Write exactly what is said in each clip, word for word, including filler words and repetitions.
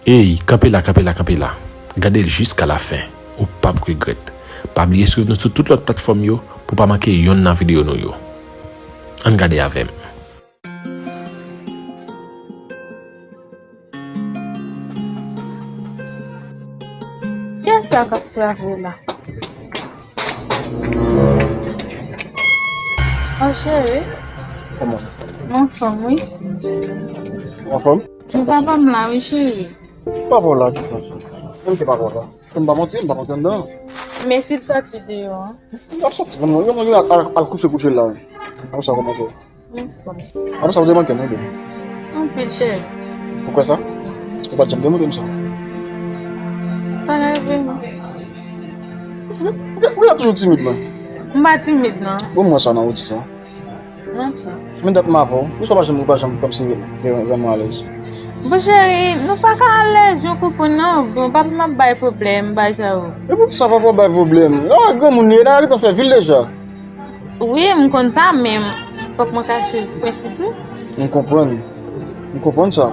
Ey, kanpe la, kanpe la, kanpe la. Gade l jiska lafen. Ou p ap regrèt. Pa bliye swiv nou sou tout lòt platfòm yo pou w pa manke yonn nan videyo nou yo. Ann gade avè m. Kiyès sa k ap travay la? Oh, cheri. Kòman? Mwen anfòm, wi. Ou anfòm? Ou papa m la, wi, cheri. Papa w la, ki fè sa? Menm ke papa w la. M pa monte, m pa monte anndan. Men si l sòti deyò, an? L ap sòti, kòman? Yo, yo al, al, al kouche, kouche la. Apre sa, kòman ke? Apre sa, ou te manke m, wi, baby. Anpil, cheri. Ou kwè sa? Ou pa t janm te montre m sa. Pa reve, non. Ou gen, ou gen toujou timid, mwen. M pa timid, non. Bon, mwen sa nan ou di sa. Menti. Men dat m avè w. Poukisa w pa janm, ou pa janm kòmsi gen, gen, gen mwen alèz? Bon, cheri, nou pa ka alèz, ou konprann, non. Bon, papa m ap bay pwoblèm, bay sa yo. E poukisa papa w bay pwoblèm? Yo, granmoun li ye, nan rete fè vil deja. Wi, m konn sa, men fòk mwen ka swiv prensip wi. M konprann. M konprann sa.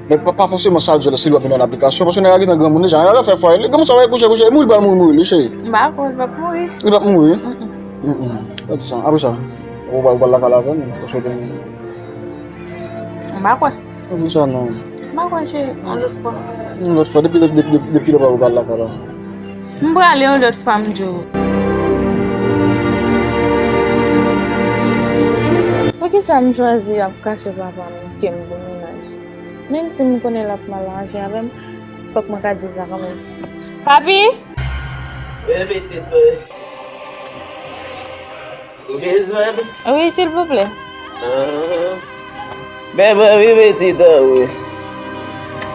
Men pa, pa fòseman sa l di w la, si l w ap vin nan aplikasyon, paske nèg la gentan granmoun deja, nèg la fè fwaye li, granmoun sa w wè kouche, kouche, e mouri l pral mouri, mouri li, cheri. M pa kwè l p ap mouri. Li p ap mouri? Mm, mm. Gad sa, apre sa, ou pral, ou pral lakay la avè m, ou swete m. M pa kwè. Apre sa, non. M pa kwè, cheri, yon lòt fwa. Yon lòt fwa, depi, depi, depi, depi kilè ou pral lakay la? M prale yon lòt fwa, m di w. Poukisa m chwazi ap kache papa m ke m gen mennaj? Menm si m konnen l ap mal aji avè m, fòk mwen ka di sa kanmenm. Papi! Wi, pitit mwen. Ou bezwen m? Wi, silvouplè. Ah. Men mwen wi, pitit an, wi.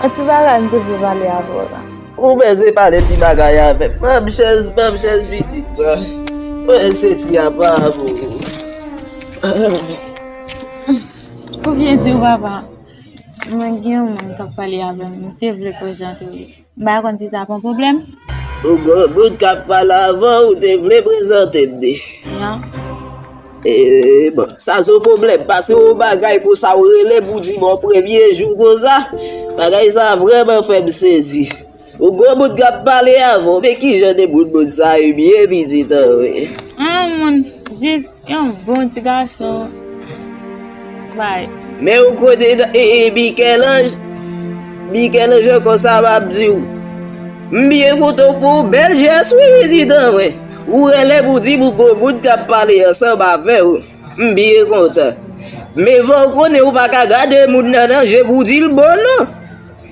Yon ti bagay m te vle pale avè w la. Ou bezwen pale ti bagay avè m? Ban m chèz, ban m chèz, pitit mwen. Mwen se ti apa pou ou. Pou byen di w, papa, mwen gen yon moun k ap pale avè m, m te vle prezante w li. M pa konn si sa pa yon pwoblèm. Ou gen yon moun k ap pale avè w, ou te vle prezante m li. Ya. E, bon, sa se yon pwoblèm, paske yon bagay konsa ou rele pou di m yon premye jou konsa, bagay sa vrèman fè m sezi. Ou gen yon moun k ap pale avè w, men ki jan de moun moun sa ye byen pitit an, wi. An, moun, jis yon bon ti gason. Bay. Men ou konnen, e, e, Mikèlanj, Mikèlanj ankò sa m ap di w. M byen kontan w fè yon bèl jès, wi, pitit an, wi. Ou rele pou di m ou gen yon moun k ap pale ansanm avè w. M byen kontan. Men fò w konnen ou pa ka gade moun nan nan je pou w di l bon, non.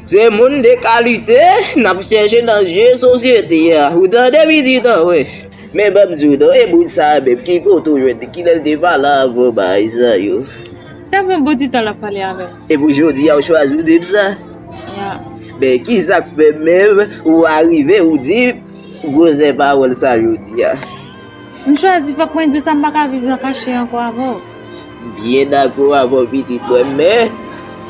Se moun de kalite n ap chèche nan je sosyete a. Ou tande, pitit an, wi. Men ban m di w non, e moun sa a menm, ki kote w jwenn li? Kilè l te pale avè w bagay sa yo? Sa fè yon bon ti tan l ap pale avè m. E pou jodi a, ou chwazi w di m sa? Ya. Men ki sa k fè menm ou arive ou di gwozè pawòl sa jodi a? M chwazi, fòk mwen di w sa, m pa ka viv nan kache ankò avè w. M byen dakò avè w, pitit mwen, men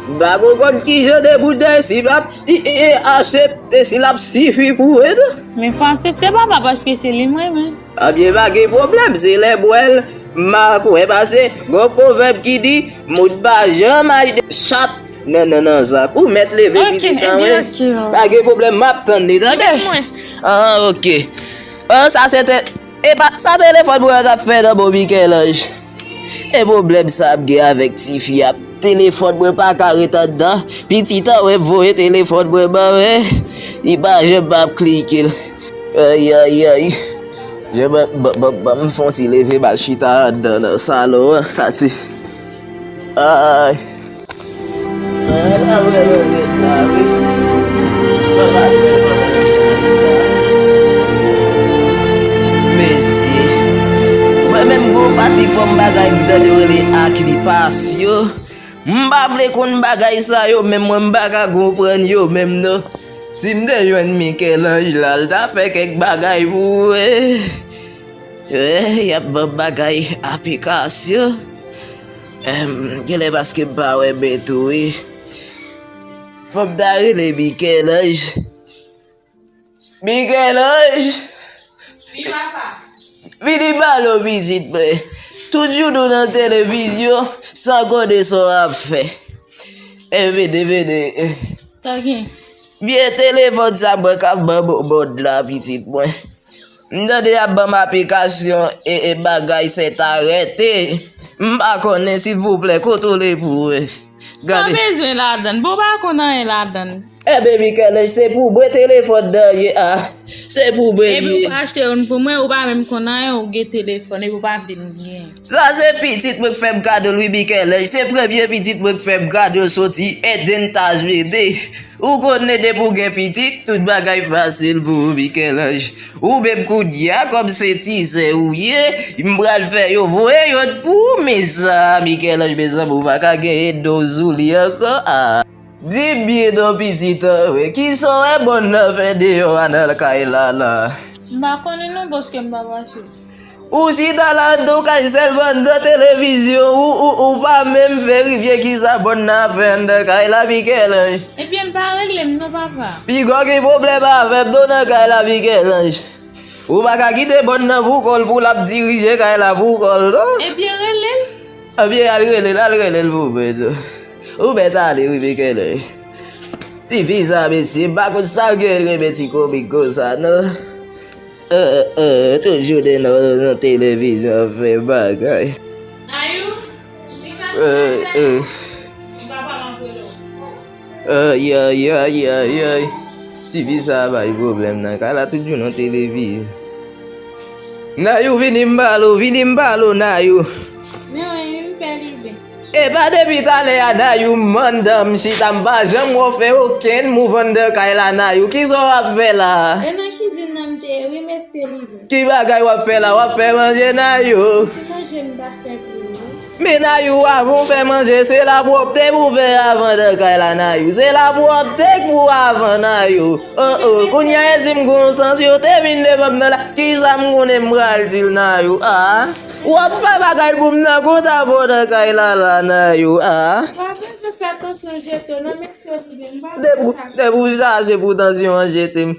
m pa konprann ki jan de moun nan si m ap, e, e, e, aksepte, si l ap sifi pou mwen, non. Men fò aksepte papa, paske se li m renmen. Ebyen, pa gen pwoblèm, se lè m wè l, m a kwè, paske gon pwovèb ki di, moun pa janm achte chat nan, nan, nan zak. Ou mèt leve, pitit an, wi. Ok, ebyen, ok, ok. Pa gen pwoblèm, m ap tann li, tande? Mwen. Ah, ok. Ah, sa se te, e pa, sa telefòn mwen an t ap fè nan men Mikèlanj. E pwoblèm sa m gen avèk tifi a. Telefòn mwen pa ka ret anndan. Pitit an, wi, voye telefòn mwen ban mwen. Li pa janm ap klike l. Ay, ay, ay. Ban, ban, ban, ban m fè yon ti leve m al chita anndan nan salon an. Pase. Ay. Mesye, mwen menm gon pati fòm bagay m tande yo rele aklipas yo. M pa vle konn bagay sa yo, menm mwen m pa ka konprann yo menm non. Si m te jwenn Mikèlanj la, l ta fè kèk bagay pou mwen. Eh, y ap ban m bagay aplikasyon. Em, genlè paske m pa wè men tou, wi. Fò m ta rele Mikèlanj. Mikèlanj! Wi, papa. Vini pale w, pitit mwen. Tout jounen w nan televizyon, san konnen sa w ap fè. E vini, vini. Sa gen? Vye telefòn sa mwen k ap ban m mòd la, pitit mwen. M tande y ap ban m aplikasyon e, e bagay sèt a rete. M pa konnen, silvouplè, kontwole pou mwen. Sa w bezwen ladann? Bon, w pa konn anyen ladann. Enben, Michel-Ange, se pou mwen telefòn nan ye a. Se pou mwen li ye. Epi ou achte youn pou mwen, ou pa menm konn anyen, ou gen telefòn, epi ou pa vle m gen. Sa se pitit mwen k fè m kado l wi, Michel-Ange. Se premye pitit mwen k fè m kado l soti Eden Tajmede. Ou konnen depi w gen pitit, tout bagay fasil pou ou, Michel-Ange. Ou menm kounye a, kòm se ti sè ou ye, m pral fè yo voye yòt pou ou, men sa, Michel-Ange, mezanmi, ou pa ka genyen do sou li ankò, a. Di m byen non, pitit, anfen, kisa w wè bòn nan fè deyò a nan kay la, la? M pa konnen non, paske m pa pase. Ou chita la anndan w kay sèlman anndan televizyon, ou, ou, ou pa menm verifye kisa bòn nan ap fè anndan kay la, Michel-Ange. Ebyen, l pa rele m non, papa. Piga w gen pwoblèm avè m non nan kay la, Michel-Ange. Ou pa ka kite bòn nan pou kò l pou l ap dirije kay la pou kò l, non. Ebyen, rele l. Ebyen, al rele l, al rele l pou mwen, non. Ou mèt ale, wi, Michel-Ange. Tifi sa, mesye, m pa konn sa l gen renmen ti komik konsa, non. Eh, eh, tout jounen nan, nan televizyon ap fè bagay. Nayou, vin nan Eh, eh. Li pa pale anpil non. Ay, ay, ay, ay, ay. Tifi sa a bay pwoblèm nan kay la, tout jounen nan televizyon. Nayou, vini m pale w, vini m pale w, Nayou. Men wi, m pè li byen. E pa depi talè a, Nayou, m anndan, m chita, m pa janm wè w fè okenn mouv anndan kay la, Nayou. Kisa w ap fè la? E nan kizin nan m te ye, wi, mesye, li byen. Ki bagay w ap fè la? W ap fè manje, Nayou? Ti manje m t ap fè pou li. Men, Nayou, avan w fè manje, se lapwòpte pou w fè avan nan kay la, Nayou. Se lapwòpte pou w avan, Nayou. Oh, oh, kounye a, e si m gen yon sans, yo te vin devan m nan la, kisa m konnen m pral di l, Nayou? Ah, w ap fè bagay pou m nan konta fò nan kay la, la, Nayou, ah. Pa bezwen fè tansyon jete w, non, mesye, li byen, m pa Depi, depi w chache pou tansyon an jete m.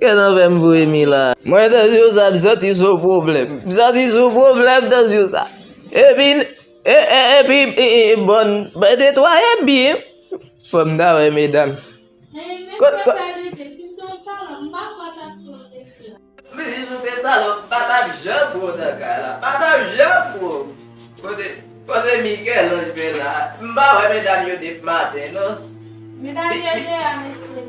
Gentan fè m voye mi la. Mwen, tansyon sa, m santi sou pwoblèm. M santi sou pwoblèm, tansyon sa. Epi, e, e, epi, e, e, e, bòn, mwen netwaye byen. Fò m ta wè medam. Kot, kot? Li di ou te salòp, m pa t ap pran respè. Li di ou te salòp, m pa t ap janm pran w nan kay la. M pa t ap janm pran w. Kote, kote Michel-Ange men la? M pa wè medam yo depi maten, non. Medam yo deyò, mesye.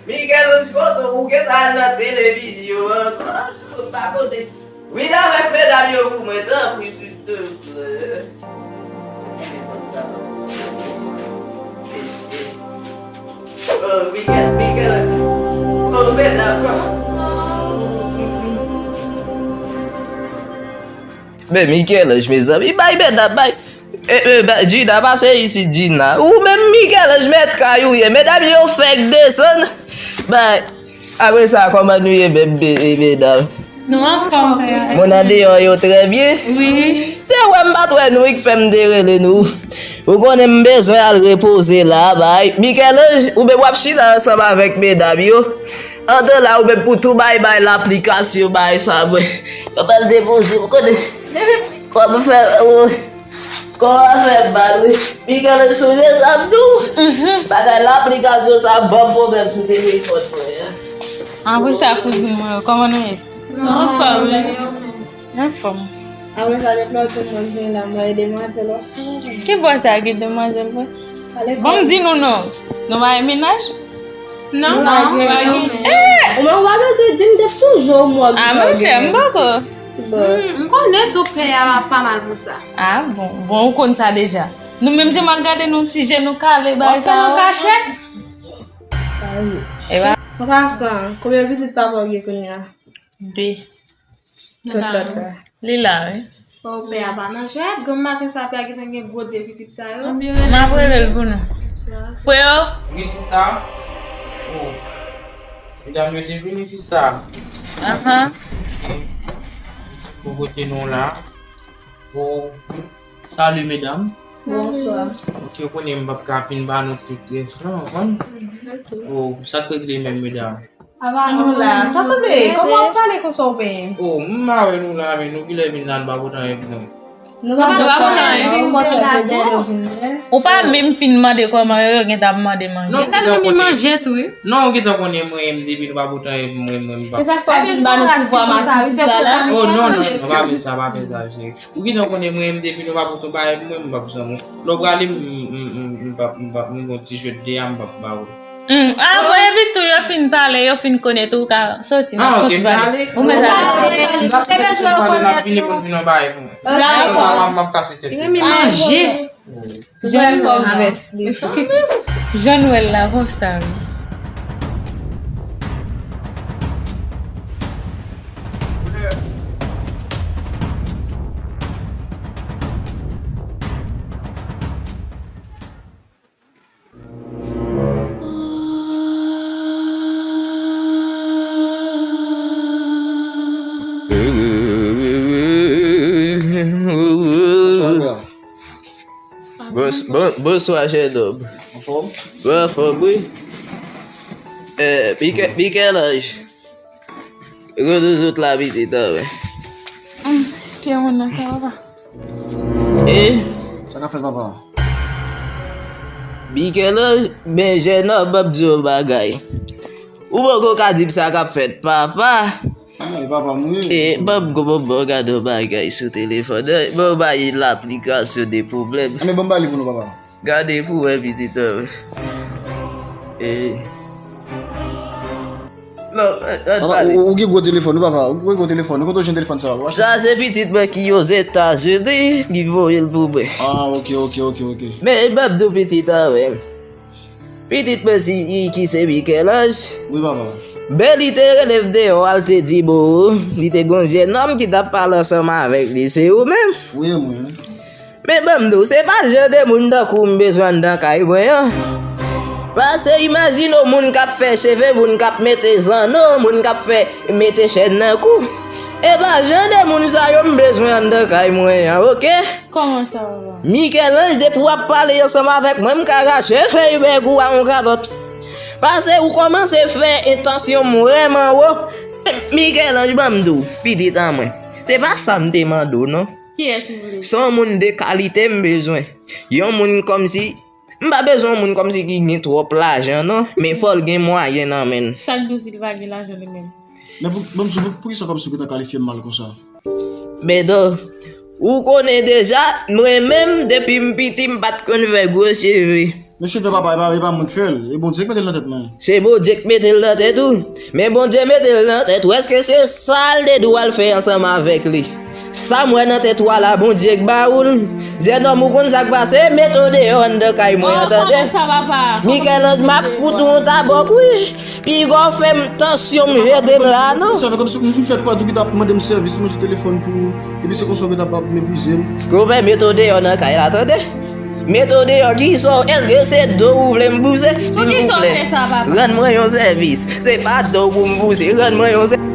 Michel-Ange, kote w? Ou gentan al nan televizyon ankò? M pa konnen. Vin avèk medam yo pou mwen, tanpri, silvouplè. Mesye. Oh, Michel, Michel. Oh, medam. Men Michel-Ange, mezanmi, bay medam, bay. E, e, ba, Gina, pase isit, Gina. Ou menm, Michel-Ange, mèt kay ou ye. Medam yo fèk desann. Bay. Apre sa, kòman nou ye menm, me-, e, medam? Nou anfòm, frè. Moun andeyò yo trè byen? Wi. Se wè m pa t wè nou, wi, k fè m te rele nou. Ou konnen m bezwen al repoze la, bay. Michel-Ange, ou menm w ap chita ansanm avèk medam yo. Andan la, ou menm pou tou bay, bay laplikasyon, bay sa, mwen. Yo pral depoze, ou konnen. Kòman fè, oh, kòman fè mal, wi. Michel-Ange, sonje sa m di w. Bagay laplikasyon sa ban m pwoblèm sou telefòn mwen an. Apre sa, kouzin mwen, kòman nou ye? Nou anfòm, wi. Anfòm. Apre sa, lòt jou mwen vin la, mwen e demwazèl, w ap fè manje. Ki bò sa ki demwazèl, vre? Bon, m di nou non. Nou pa gen mennaj? Non, non, nou pa gen. Eh! Ou menm, ou pa bezwen di m, depi sou je w, m wè ki. Ah, monchè, m poko. Bon. Hmm, m konnen tou pè a pa mal pou sa. Ah, bon. Bon, ou konn sa deja. Nou menm jan m ap gade nou, ti je nou kale, bagay sa yo. W ap fè nou kachèt? Sa ye. Ewa. An pasan, konbyen vizit papa w gen kounye a? De. Tout lòt la. Li la, wi. O, pè a pa nan jwèt. Granm maten sa, pè a gentan gen gwo de pitit sa yo. M ap rele l pou nou. Freo! Wi, sista. O. Medam yo te vini, sista. Ahan. Pou kote nou la. O. Salut, medam. Bonswa. Ok, ou konnen m p ap ka fin ba nou tout rès lan, ou konn? Ok. O, sa k regle menm, medam? Ava nou la. Ta sanble, kòman w ap pale konsa w penyen? O, m pa wè nou la, men nou genlè vin la, n pa pote anyen pou nou. Nou pa konn anyen, ou kontre se dèyè yo vin dèyè. Ou pa menm fin mande kòman yo, yo gentan ap mande manje. Yo ta renmen manje tou, wi. Non, ou gentan konnen mwen, depi nou pa pote anyen pou mwen, mwen, m pa. E sa k fè w vin ba nou ti vwa masisi la la? Oh, non, non, non, pa fè sa, pa fè sa, cheri. Ou gentan konnen mwen, depi nou pa pote yon bagay pou mwen, m p ap janm. Lè w prale, m, m, m, m, m p ap, m p ap, m gon ti jwèt de a, m p ap ba ou. Hmm, ah, bon, epi tou, yo fin pale, yo fin konnen tou, ou ka soti nan fon ti pale. Ou mèt ale. N ap soti fon pale, n ap vini pou n vin yon bagay pou mwen. Sa, sa, m ap, m ap kase tèt li. Manje. Jan nou wè l la konsa, wi. Bons-, bon-, bonswa, jennonm. Anfòm? Mwen anfòm, wi. Eh, Mike-, Michel-Ange. Kote zòt la pitit an, men? Ah, se yon moun nan sa, papa. E? Sa k ap fèt, papa? Michel-Ange, men jennonm, ban m di w yon bagay. Ou poko ka di m sa k ap fèt, papa. Wi, papa m, wi. E, ban m, ban m, ban m gade yon bagay sou telefòn. Ban m ba l aplikasyon de pwoblèm. Anben, ban m ba li pou nou, papa. Gade pou wè pitit an. E. Non, an, an pale. Ou, ou gen gwo telefòn, wi, papa. Ou gen gwo telefòn. Ou kote w jwenn telefòn sa, papa? Sa se pitit mwen ki Ozetazini, li voye l pou mwen. Ah, ok, ok, ok, ok. Men, ban m di w pitit an, men. Pitit mwen si, ki se Michel-Ange. Wi, papa. Men li te rele m deyò a, l te di m, li te gon jennonm ki t ap pale ansanm avèk li, se ou menm? Wi, mwen. Men ban m di w, se pa jan de moun tankou w m bezwen anndan kay mwen an. Pase imajine w moun k ap fè cheve, moun k ap mete zanno, moun k ap fè mete chèn nan kou. E pa jan de moun sa yo m bezwen anndan kay mwen an, oke? Kòman sa, papa? Michel-Ange, depi w ap pale ansanm avèk mwen, m ka rache fèy bèg ou a yon kalòt. Pase ou kòmanse fè entansyon m vrèman wo. Michel-Ange, ban m di w, pitit an mwen. Se pa sa m te mande w, non. Kiyès ou vle? Se yon moun de kalite m bezwen. Yon moun kòmsi, m pa bezwen yon moun kòmsi ki gen twòp lajan, non, men fò l gen mwayen nan men l. Sa k di w si l pa gen lajan li menm? Men pou, ban m di w, pou, poukisa kòmsi w gentan kalifye m mal konsa? Bedo, ou konnen deja, mwen menm, depi m piti, m pa t konn fè gwo cheve. Men cheve papa, e pa, e pa mwen k fè l, e Bondye k mete l nan tèt mwen. Se Bondye k mete l nan tèt ou? Men Bondye mete l nan tèt ou, èske se sa l te dwe al fè ansanm avèk li? Sa m wè nan tèt ou a la, Bondye k ba ou l. Jennonm, ou konn sa k pase, mete w deyò anndan kay mwen an, tande? Michel-Ange, m ap fout ou yon tabòk, wi. Piga w fè m tansyon m jete m la, non? Sa fè kòmsi m, m fèt pa tou ki t ap mande m sèvis, mwen sou telefòn pou ou, epi se konsa w gentan ap meprize m. Konpè, mete w deyò nan kay la, tande? Mete w deyò, kisa w, èske se do ou vle m bouse? Silvouplè, rann mwen yon sèvis. Se pa do pou m bouse, rann mwen yon sèvis.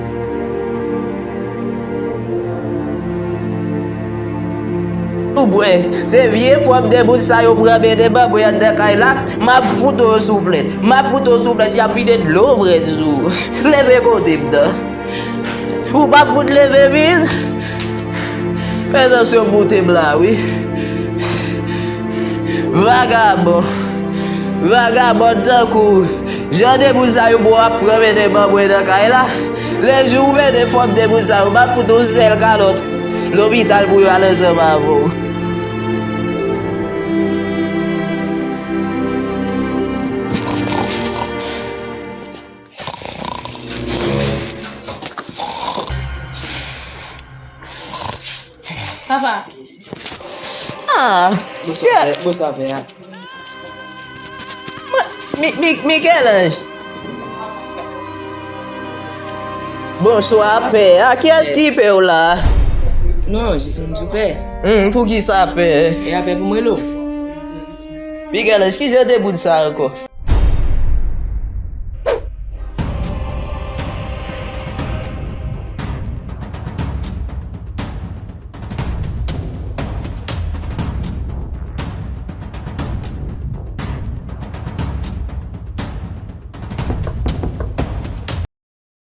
Ou bwè, se vye fwòm de bout sa yo pran mete ban mwen anndan kay la, m ap fout ou souflèt, m ap fout ou souflèt, y ap vide dlo vre sou ou. Leve kote m nan. Ou p ap fout leve vit. Fè tansyon moute m la, wi. Vagabon. Vagabon tankou w. Jan de moun sa yo bon ap pran mete ban mwen nan kay la. Lejou ou mete fòm de moun sa yo, m ap fout yon sèl kalòt lopital pou yo al ansanm avè w. Papa. Ah, bonswa, pè. Bonswa, pè. Mi-, Mi-, Michel-Ange. Bonswa, pè. Ah, kiyès ki pè w la? Non, jis m di w pè. Hmm, poukisa pè? E a pè pou mwen lo. Michel-Ange, ki jan de bout sa ankò?